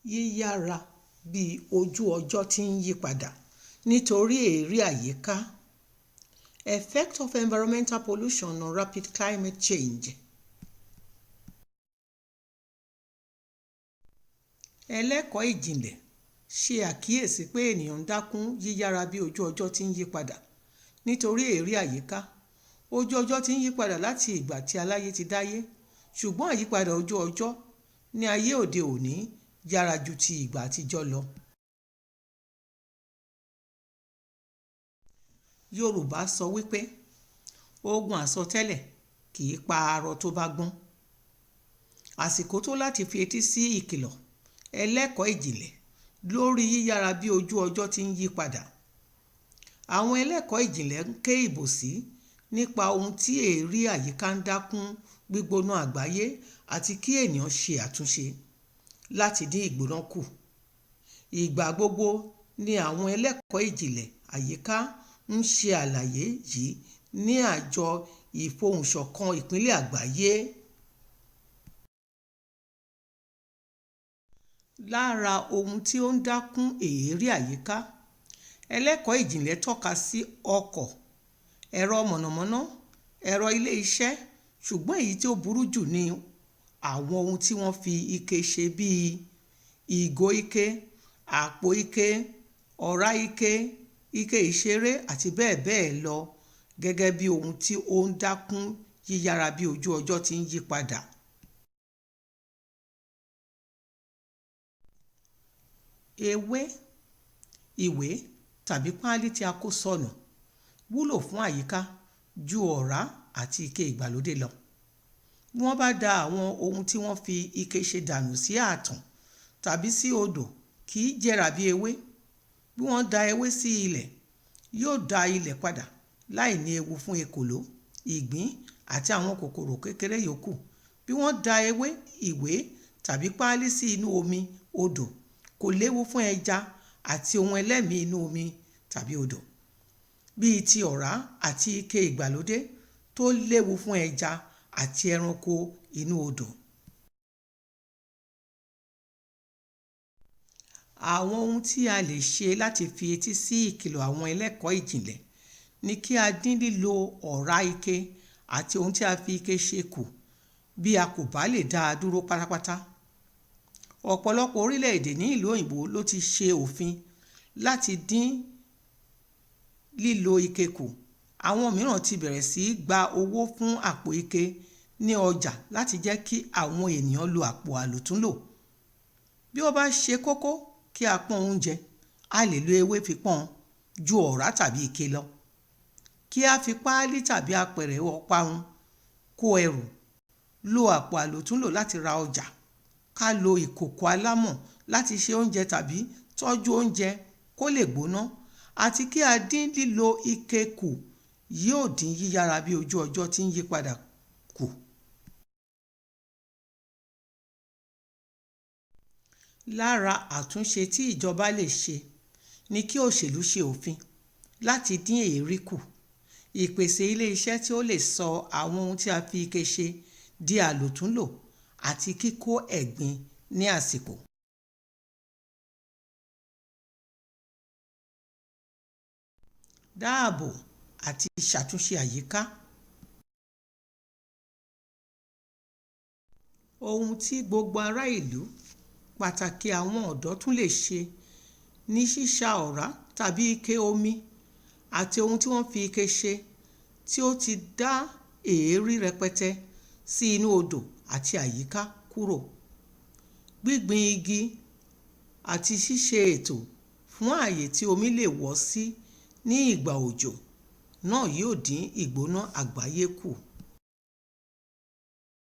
Yíyára bí ojú ọjọ́ ti ń yí padà nítorí èérí àyíká. Effect of environmental pollution on rapid climate change. Ẹlẹ́kọ̀ọ́ ìjìnlẹ̀ ṣe àkíyèsí pé ènìyàn ń dákún yíyára bí ojú ọjọ́ ti ń yí padà nítorí èérí àyíká. Ojú ọjọ́ ti ń yí padà láti ìgbà tí aláyé ti dáyé, ṣùgbọ́n àyípadà ojú ọjọ́ ní ayé òde òní yára ju ti ìgbà àtijọ́ lọ. Yorùbá sọ wípé ogun àsọtẹ́lẹ̀ kì í pa arọ tó bá gbọ́n. Àsìkò tó láti fi etí sí ìkìlọ̀ ẹlẹ́kọ̀ọ́ ìjìnlẹ̀ lórí yíyára bí ojú ọjọ́ ti ń yí padà. Àwọn ẹlẹ́kọ̀ọ́ ìjìnlẹ̀ ń ké ìbòsí nípa ohun tí èérí àyíká ń dá kún gbígbóná àgbáyé àti kí ènìyàn ṣe àtúnṣe láti dín ìgbóná kù. Ìgbà gbogbo ni àwọn ẹlẹ́kọ̀ọ́ ìjìnlẹ̀ àyíká ń ṣe àlàyé yìí ní Àjọ Ìfohùnṣọ̀kan Ìpínlẹ̀ Àgbáyé. Lára ohun tí ó ń dá kún èérí àyíká, ẹlẹ́kọ̀ọ́ ìjìnlẹ̀ tọ́ka sí ọkọ̀, ẹ̀rọ mọ̀nàmọ́ná, ẹ̀rọ ilé-iṣẹ́, ṣùgbọ́n èyí tí ó burú jù ni àwọn ohun tí wọ́n fi ike ṣe bíi ìgò ike, àpò ike, ọ̀rá ike, ike ìṣeré àti bẹ́ẹ̀ bẹ́ẹ̀ lọ gẹ́gẹ́ bí ohun tí ó ń dá kún yíyára bí ojú ọjọ́ ti ń yí padà. Ewé, ìwé tàbí páálí tí a kó sọnù wúlò fún àyíká ju ọ̀rá àti ike ìgbàlódé lọ. Bí wọ́n bá da àwọn ohun tí wọ́n fi ike ṣe dànù sí ààtàn tàbí sí odò kì í jẹrà bí ewé. Bí wọ́n da ewé sí ilẹ̀, yóò dá ilẹ̀ padà láì ní ewu fún ekòló, ìgbín àti àwọn kòkòrò kékeré yòókù. Bí wọ́n da ewé, ìwé tàbí páálí sí inú omi odò kò léwu fún ẹja àti ohun ẹlẹ́mìí inú omi tàbí odò, bíi ti ọ̀rá àti ike ìgbàlódé tó léwu fún ẹja àti ẹranko inú odò. Àwọn ohun tí a lè ṣe láti fi etí sí ìkìlọ̀ àwọn ẹlẹ́kọ̀ọ́ ìjìnlẹ̀ ni kí a dín lílo ọ̀rá ike àti ohun tí a fi ike ṣe kù bí a kò bá lè dá a dúró pátápátá. Ọ̀pọ̀lọpọ̀ orílẹ̀-èdè ní ìlú òyìnbó ló ti ṣe òfin láti dín lílo ike kù. Àwọn mìíràn ti bẹ̀rẹ̀ sí í gba owó fún àpò ike ní ọjà láti jẹ́ kí àwọn ènìyàn lo àpò àlòtúnlò. Bí ó bá ṣe kókó kí a pọ́n oúnjẹ, a lè lo ewé fi pọ́n ọn ju ọ̀rá tàbí ike lọ. Kí á fi páálí tàbí apẹ̀rẹ̀ ọparun kó ẹrù, lo àpò àlòtúnlò láti ra ọjà, ká lo ìkòkò alámọ̀ láti se oúnjẹ tàbí tọ́jú oúnjẹ kó lè gbóná àti kí a dín lílo ike kù yóò dín yíyára bí ojú ọjọ́ ti ń yí padà kù. Lára àtúnṣe tí ìjọba lè ṣe ni kí òṣèlú ṣe òfin láti dín èérí kù, ìpèsè ilé-iṣẹ́ tí ó lè sọ àwọn ohun tí a fi ike ṣe di àlòtúnlò àti kíkó ẹ̀gbin ní àsìkò. Dáàbò àti ṣàtúnṣe àyíká. Ohun tí gbogbo ará ìlú, pàtàkì àwọn ọ̀dọ́ tún lè ṣe ni ṣíṣa ọ̀rá tàbí ike omi àti ohun tí wọ́n fi ike ṣe tí ó ti dá èérí rẹpẹtẹ sí inú odò àti àyíká kúrò. Gbíngbin igi àti ṣíṣe ètò fún ààyè tí omi lè wọ́ sí ní ìgbà òjò náà yóò dín ìgbóná àgbáyé kù.